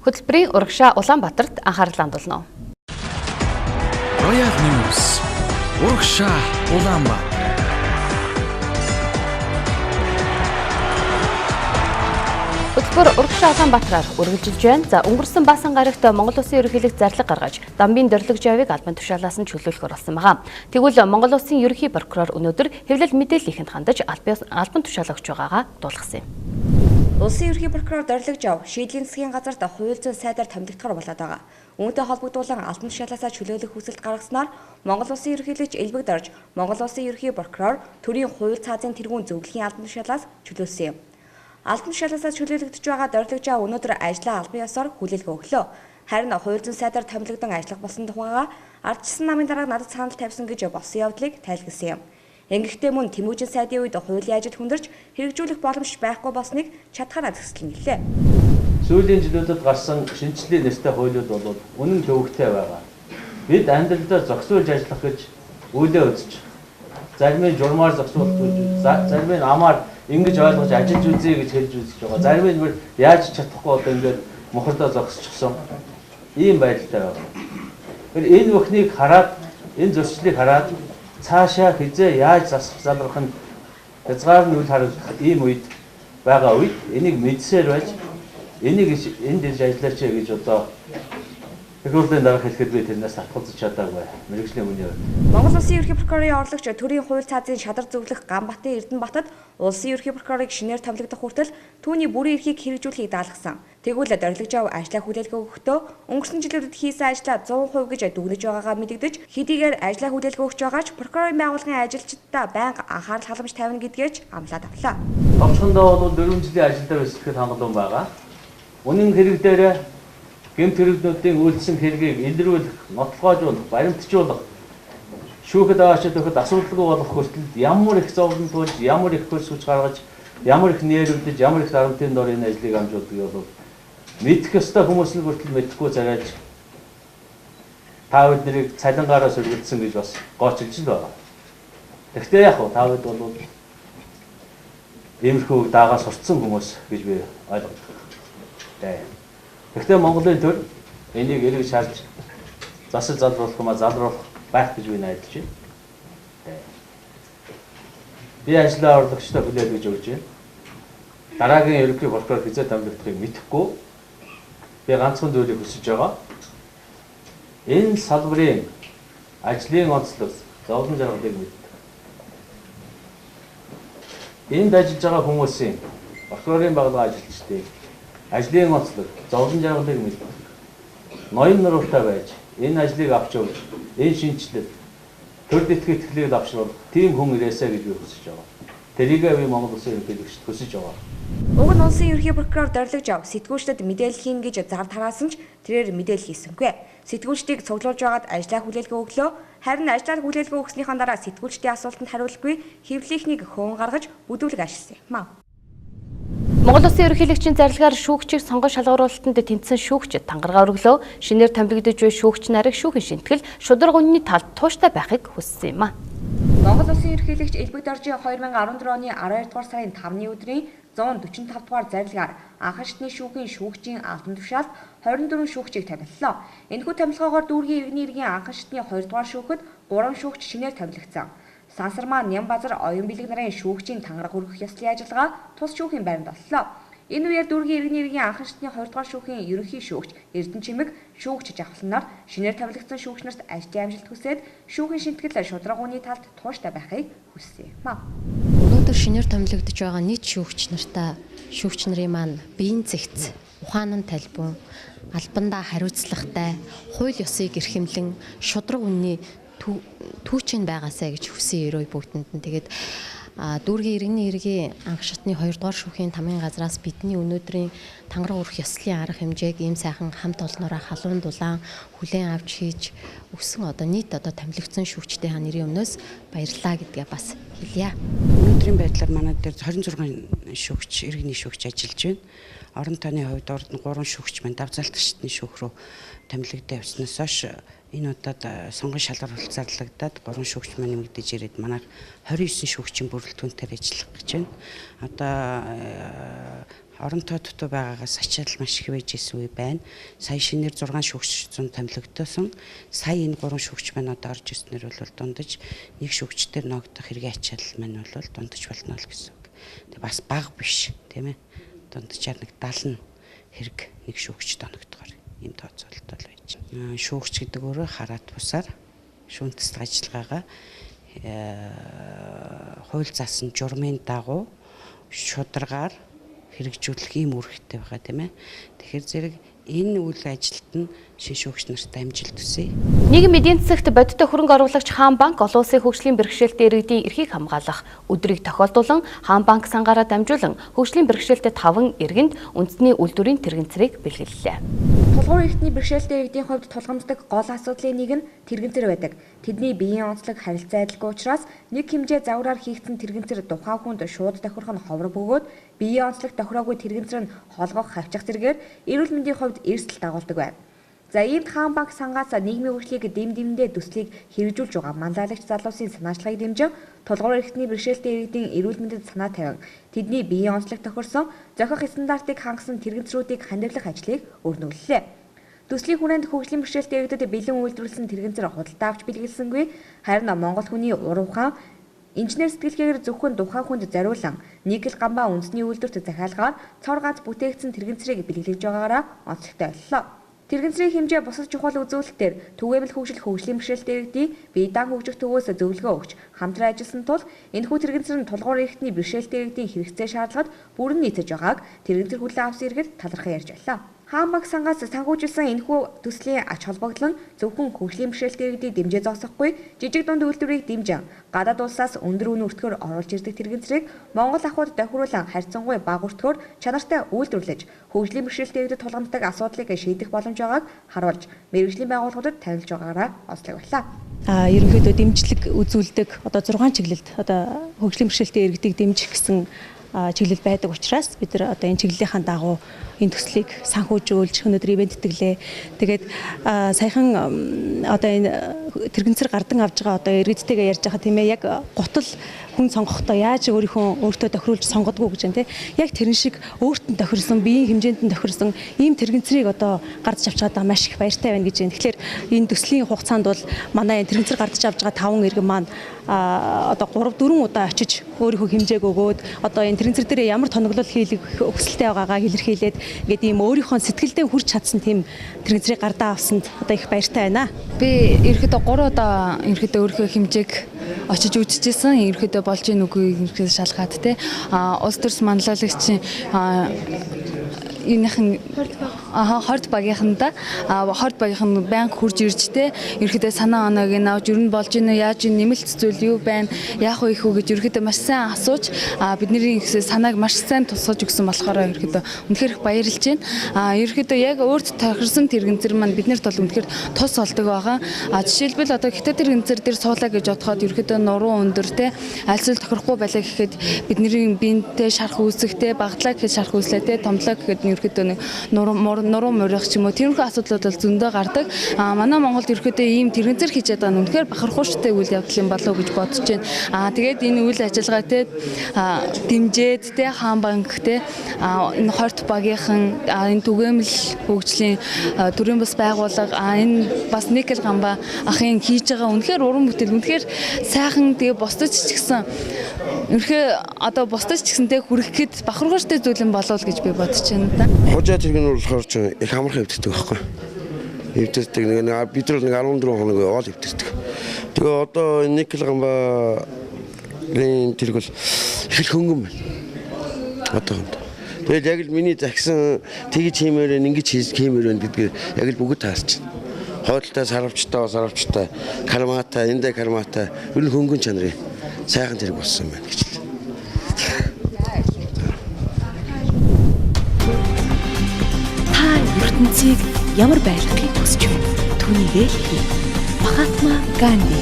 Хөтөлбөрийн урагшаа Улаанбаатарт анхаарал хандуулна. Royal News. Урагшаа Улаанбаатар. Хөтөлбөр урагшаа Улаанбаатараар үргэлжилж байна. За, өнгөрсөн баасан гарагт Монгол Улсын ерөнхийлөгч зарлага гаргаж, Дамбын Дорилог Жавыг албан тушаалаас нь чөлөөлөхөр болсон байгаа. Тэгвэл Монгол Улсын ерөнхий прокурор өнөөдөр хэвлэл мэдээллийнхэнд хандаж албан тушаал өгч байгаагаа дуулгасан юм. Улсын ерөнхий прокурор Дорилог Жав шийдлийн засгийн газарт хууль зүйн сайдаар томилогдохоор болоод байгаа. Үүнтэй холбогдуулан албан тушаалаасаа чөлөөлөх хүсэлт гаргаснаар Монгол Улсын ерөнхийлөгч Элбэг Дорж Монгол Улсын ерөнхий прокурор төрийн хууль цаазын тэргүүн зөвлөхийн албан тушаалаас чөлөөлсөн юм. Албан тушаалаасаа чөлөөлөгдөж байгаа Дорилог Жав өнөөдөр ажлаа албан ёсоор хүлээлгэ өглөө. Харин хууль зүйн сайдаар томилогдон ажиллах болсон тухайга ардчилсан намын дарга надад санал тавьсан гэж болсон явдлыг тайлбарласан юм. Ингэхдээ мөн Тэмүүжин сайдын үед хуулийн ажил хүндэрч хэрэгжүүлэх боломж байхгүй болсныг чадхаараа зэгсэлнэ гэлээ. Сүүлийн жилүүдэд гарсан шинжлэлийн нэртэй хуулиуд бол үнэн төвөгтэй байгаа. Бид амьдралдаа зохицуулж ажиллах гэж үйлээ үзэж, зарим нь журмаар зохицуулах гэж, зарим нь амаар ингэж ойлгож ажиллаж үзье гэж хэлж үзэж байгаа. Зарим нь бүр яаж чадахгүй одоо ингээд мухардаа зогсчихсон ийм байдалтай байгаа. Тэгэхээр энэ бүхнийг хараад, энэ зөрчлийг хараад цаашаа хизээ яаж засах залрах нь хязгаар нь үл харагдах ийм үед байгаа үед энийг мэдсээр байж энийг энд ирж ажиллаач гэж одоо их хурлын дарга хэлэхэд би тэрнээс татгалзаж чадаагүй. Мэргэжлийн хүний хувьд. Монгол Улсын ерөнхий прокурорын орлогч төрийн хууль цаазын шадар зөвлөх Ганбатын Эрдэнэбатад улсын ерөнхий прокурорыг шинээр томилогдох хүртэл түүний бүрийн эрхийг хэрэгжүүлэхийг даалгасан. Тэгвэл Дорилог Жав ажлаа хүлээлгэ өгөхдөө өнгөрсөн жилүүдэд хийсэн ажлаа 100% гэж дүгнэж байгаагаа мэдэгдэж, хэдийгээр ажлаа хүлээлгэ өгч байгаа ч прокурорын байгууллагын ажилчдаа байнга анхаарал халамж тавина гэдгээ ч амлаад авлаа. Товчхондоо бол 4 жилийн ажилдаа бэлтгэхэд хангалуун байгаа. Үнэн хэрэг дээрээ гэмт хэрэгнүүдийн үйлдсэн хэргийг илрүүлэх, нотлохоожуулах, баримтжуулах, шүүхэд аваачаад өгөхөд асуудалгүй болох хүртэл ямар их зовлон туулж, ямар их хөлс хүч гаргаж, ямар их нэрвдэж, ямар их дарамтын дор энэ ажлыг амжуулдаг бол мэдэх ёстой хүмүүс нь хүртэл мэдэхгүй царайлж та бид нарыг цалингаараа сөргөлдсөн гэж бас гоочилж л байгаа. Гэхдээ яг та бид бол иймэрхүү дагаа сурцсан хүмүүс гэж би ойлгодог. Гэхдээ Монголын төр энийг эргэж харж засал залруулах юм а залруулах байх гэж би найдаж байна. Би ажлаа орлогчтой хүлээлгэж өгч байна. Дараагийн ерөнхий прокурор хизээ томилогдохыг мэдэхгүй. Би ганцхан зүйлийг хүсэж байгаа. Энэ салбарын ажлын онцлог, зовлон жаргалыг мэддэг. Энд ажиллаж байгаа хүмүүсийн прокурорын байгууллага ажилчдыг ажлын онцлог, зовлон жаргалыг мэддэг. Ноён нуруутай байж энэ ажлыг авч явж, энэ шинэчлэл, төр дэтгэх итгэлийг давшруулах тийм хүн ирээсэй гэж би хүсэж байгаа. Тэрийгээ би Монгол Улсын ерөнхийлөгчд хүсэж байгаа. Уг нь улсын ерөнхий прокурор Дорилог Жав сэтгүүлчдэд мэдээлэл хийн гэж зар тараасан ч тэрээр мэдээлэл хийсэнгүй. Сэтгүүлчдийг цуглуулж байгаад ажлаа хүлээлгэ өглөө. Харин ажлаа хүлээлгэ өгснийхэн дараа сэтгүүлчдийн асуултанд хариулгүй хэвлэлийнхнийг хөөн гаргаж бүдүүлэг ажилласан юм аа. Монгол Улсын ерөнхийлөгчийн зарлагаар шүүгчийг сонгон шалгаруулалтанд тэнцсэн шүүгчид тангараа өргөлөө. Шинээр томилогдож буй шүүгч нарыг шүүхийн шинтгэл шударга үнний талд тууштай байхыг хүссэн юм а. Монгол Улсын ерөнхийлөгч Элбэг Доржийн 2014 оны 12 дугаар сарын 5-ны өдрийн 145 дугаар зарлагаар анхан шатны шүүхийн шүүгчийн албан тушаалд 24 шүүгчийг томиллоо. Энэхүү томилгоогоор дүүргийн иргэний иргэн анхан шатны 2 дугаар шүүхэд 3 шүүгч шинээр томилогдсон. Сансармаа Нямбазар оюун бэлэг нарын шүүгчийн тангараг өргөх ёслолын ажиллагаа тус шүүхийн байранд боллоо. Энэ үеэр дүүргийн иргэний иргэн анхан шатны 2 дугаар шүүхийн ерөнхий шүүгч Эрдэнэ Чимэг шүүгч Жавхланаар шинээр томилогдсон шүүгч нарт ажлын амжилт хүсээд шүүхийн шинтгэл шударга үнийн талд тууштай байхыг хүссэн юм а. Өнөөдөр шинээр томилогдож байгаа нийт шүүгч нартаа шүүгч нарын маань биеийн зэгц, ухаан нь талбун, албандаа хариуцлагатай, хууль ёсыг эрхэмлэн шударга үнний түүчин байгаасай гэж хүсэн өрөө бүгдэнд нь. Тэгээд дүүргийн иргэний иргэний анх шатны 2 дугаар шүүхийн тамгын газраас бидний өнөөдрийн тангараг өрөх ёслолын арга хэмжээг ийм сайхан хамт олноороо халуун дулаан хүлээн авч хийж өгсөн одоо нийт одоо томилогдсон шүүгчдийн нэрийн өмнөөс баярлалаа гэдгээ бас хэлье. Өнөөдрийн байдлаар манай дээр 26 шүүгч, иргэний шүүгч ажиллаж байна. Орон тооны хувьд урд нь 3 шүүгч маань давзаалтчдын шүүх рүү томилогдсон явснаас хойш энэ удаад сонгон шалгаруулалт зарлагдаад 3 шүүгч маань нэмэгдэж ирээд манайх 29 шүүгчийн бүрэлдэхүүнээр ажиллах гэж байна. Одоо Орон тоо дутуу байгаагаас ачаал маш их байж исэн үе байна. Сая шинээр 6 шүүгч зун томилогдсон. Сая энэ 3 шүүгч маань одоо орж ирснээр бол дундаж нэг шүүгчдэр ногдох хэргийн ачаал маань бол дундаж болно л гэсэн үг. Тэг бас бага биш, тийм ээ. Дунджаар нэг 70 хэрэг нэг шүүгчд оногдохоор ийм тооцоололтой л байж. Шүүгч гэдэг өөрөө хараат бусаар шүүн тэсдэг ажиллагаагаа хууль заасан журмын дагуу шударгаар хэрэгжүүлэх ийм үүрэгтэй байгаа, тийм ээ. Тэгэхээр зэрэг энэ үйл ажилд нь шин шүүгч нарт амжилт хүсье. Нийгэм эдийн засагт бодиттой хөрөнгө оруулагч Хаан банк олон улсын хөгжлийн бэрхшээлтэй иргэдийн эрхийг хамгаалах өдрийг тохиолдуулан Хаан банк сангаараа дамжуулан хөгжлийн бэрхшээлтэй 5 иргэнд үндэсний үйлдвэрийн тэрэгцрийг бэлгэллээ. Тулгуур эрхтний бэрхшээлтэй иргэдийн хувьд тулгамддаг гол асуудлын нэг нь тэрэгцэр байдаг. Тэдний биеийн онцлог харилцаа адилгүй учраас нэг хэмжээ загвараар хийгдсэн тэрэгцэр тухайн хүнд шууд тохирох нь ховор бөгөөд биеийн онцлог тохироогүй тэрэгцэр нь холгох, хавчих зэргээр эрүүл мэндийн хувьд эрсдэл дагуулдаг байв. За иймд Хаан банк сангаас нийгмийн хөгжлийг дэм дэмдээ төслийг хэрэгжүүлж байгаа манлайлагч залуусын санаачлагыг дэмжин тулгуур эрхтний бэрхшээлтэй иргэдийн эрүүл мэндэд санаа тавин тэдний биеийн онцлог тохирсон зохих стандартыг хангасан тэрэгцрүүдийг хандивлах ажлыг өрнөглөлээ. Төслийн хүрээнд хөгжлийн бэрхшээлтэй иргэдэд бэлэн үйлдвэрлэсэн тэрэгцэр худалдаа авч бэлгэлсэнгүй, харин Монгол хүний уран ухаан инженер сэтгэлгээгээр зөвхөн тухайн хүнд зориулан никель гамбаа үндэсний үйлдвэрт захиалгаар цор ганц бүтээгдсэн тэрэгцрийг бэлгэлж байгаагаараа онцлогтой боллоо. Тэрэгцрийн хэмжээ бусад чухал үзүүлэлтээр түгээмэл хөгжил хөгжлийн бэрхшээлтэй иргэдийн бие даан хөгжих төвөөс зөвлөгөө өгч хамтран ажилласан тул энэхүү тэрэгцэр нь тулгуур эрхтний бэрхшээлтэй иргэдийн хэрэгцээ шаардлагад бүрэн нийцэж байгааг тэрэгцэр хүлээн авсан иргэд талархан ярьж байлаа. Хаан банк сангаас санхүүжилсэн энэхүү төслийн ач холбогдол нь зөвхөн хөгжлийн бэрхшээлтэй иргэдийг дэмжээ зогсохгүй жижиг дунд үйлдвэрийг дэмжин гадаад улсаас өндөр үн өртгөөр оруулж ирдэг тэрэгцрийг Монгол ахуйд тохируулан харьцангуй бага өртгөөр чанартай үйлдвэрлэж хөгжлийн бэрхшээлтэй иргэдэд тулгамддаг асуудлыг шийдэх боломж байгааг харуулж мэргэжлийн байгууллагуудад танилж байгаагаараа онцлог байлаа. Ерөнхийдөө дэмжлэг үзүүлдэг одоо 6 чиглэлд одоо хөгжлийн бэрхшээлтэй иргэдийг дэмжих гэсэн чиглэл байдаг учраас бид нар одоо энэ чиглэлийнхаа дагуу энэ төслийг санхүүжүүлж өнөөдөр ивент тэтгэлээ. Тэгээд саяхан одоо энэ тэрэгцэр гардан авж байгаа одоо иргэдтэйгээ ярьж байгаа, тийм ээ, яг гутал хүн сонгохдоо яаж өөрийнхөө өөртөө тохируулж сонгодгоо гэж байна, тийм. Яг тэрэн шиг өөрт нь тохирсон, биеийн хэмжээнд нь тохирсон ийм тэрэгцрийг одоо гардаж авч байгаадаа маш их баяртай байна гэж байна. Тэгэхээр энэ төслийн хугацаанд бол манай энэ тэрэгцэр гардаж авч байгаа 5 иргэн маань одоо 3 4 удаа очиж өөрийнхөө хэмжээг өгөөд одоо энэ тэрэгцэр дээр ямар тоноглол хийх хүсэлтэй байгаагаа илэрхийлээд ингээд ийм өөрийнхөө сэтгэлдээ хүрч чадсан тийм тэрэгцрийг гардаа авсанд одоо их баяртай байна. Би ерөөхдөө 3 удаа ерөөхдөө өөрийнхөө хэмжээг очиж үзчихсэн. Ерөөхдөө болж ийн үгүй ерөөхдөө шалгаад те. Улс төрс манлайлагчийн юуныхан хорд багийнханда хорд багийнхан байнга хурж ирж те ерөөхдөө санаа оноог нь авч ер нь болж ийн үү, яаж ийн нэмэлт зүйл юу байна, яах вэ их үү гэж ерөөхдөө маш сайн асууж бидний санааг маш сайн тусгаж өгсөн болохоор ерөөхдөө үнэхээр их баярлж байна. Ерөөхдөө яг өөрт тохирсон тэрэгцэр маань биднэрт бол үнэхээр тус олдог байгаа. Жишээлбэл одоо хятад тэрэгцэр дээр суулаа гэж бодоход ерөөхдөө нуруу өндөр те альсвал тохирохгүй байлаа гэхэд бидний биентэй шарх үүсэх те багдлаа гэхэд шарх үүслээ те томлоо гэхэд ерөөхдөө нэг нуруу морих ч юм уу тиймэрхүү асуудлууд бол зөндөө гардаг. Манай Монголд ерөөхдөө ийм тэрэгцэр хийж байгаа нь үнэхээр бахархууштай үйл явдал юм болов уу гэж бодож байна. Тэгээд энэ үйл ажиллагаа те дэмжээд те Хаан банк те энэ хорт багийнхан энэ түгээмэл хөгжлийн төрийн бас байгууллага энэ бас никель гамба ахын хийж байгаа үнэхээр уран бүтээл үнэхээр сайхан тэгээ бусдад ч гэсэн үнэхээр одоо бусдад ч гэсэн те хүргэхэд бахархууштай зүйл юм болов уу гэж би бодож байна да. Хужаа тэрэг нь болохоор ч их амархан эвддэг байхгүй. Эвддэг нэг бид нар нэг 14 хоног яваал эвддэг. Тэгээ одоо никель гамбарын тэрэг бол их л хөнгөн байна. Одоохонд. Тэгэл яг л миний захисан тэгж хиймээр байна, ингэж хиймээр байна гэдгээр яг л бүгд таарч байна. Хойдолтой саравчтай, кармата, эндэ кармата ер нь хөнгөн чанарын сайхан тэрэг болсон байна гэж л. Та ертөнцийг ямар байлгахыг хүсэж байна? Түүнийг л хий. Махатма Ганди.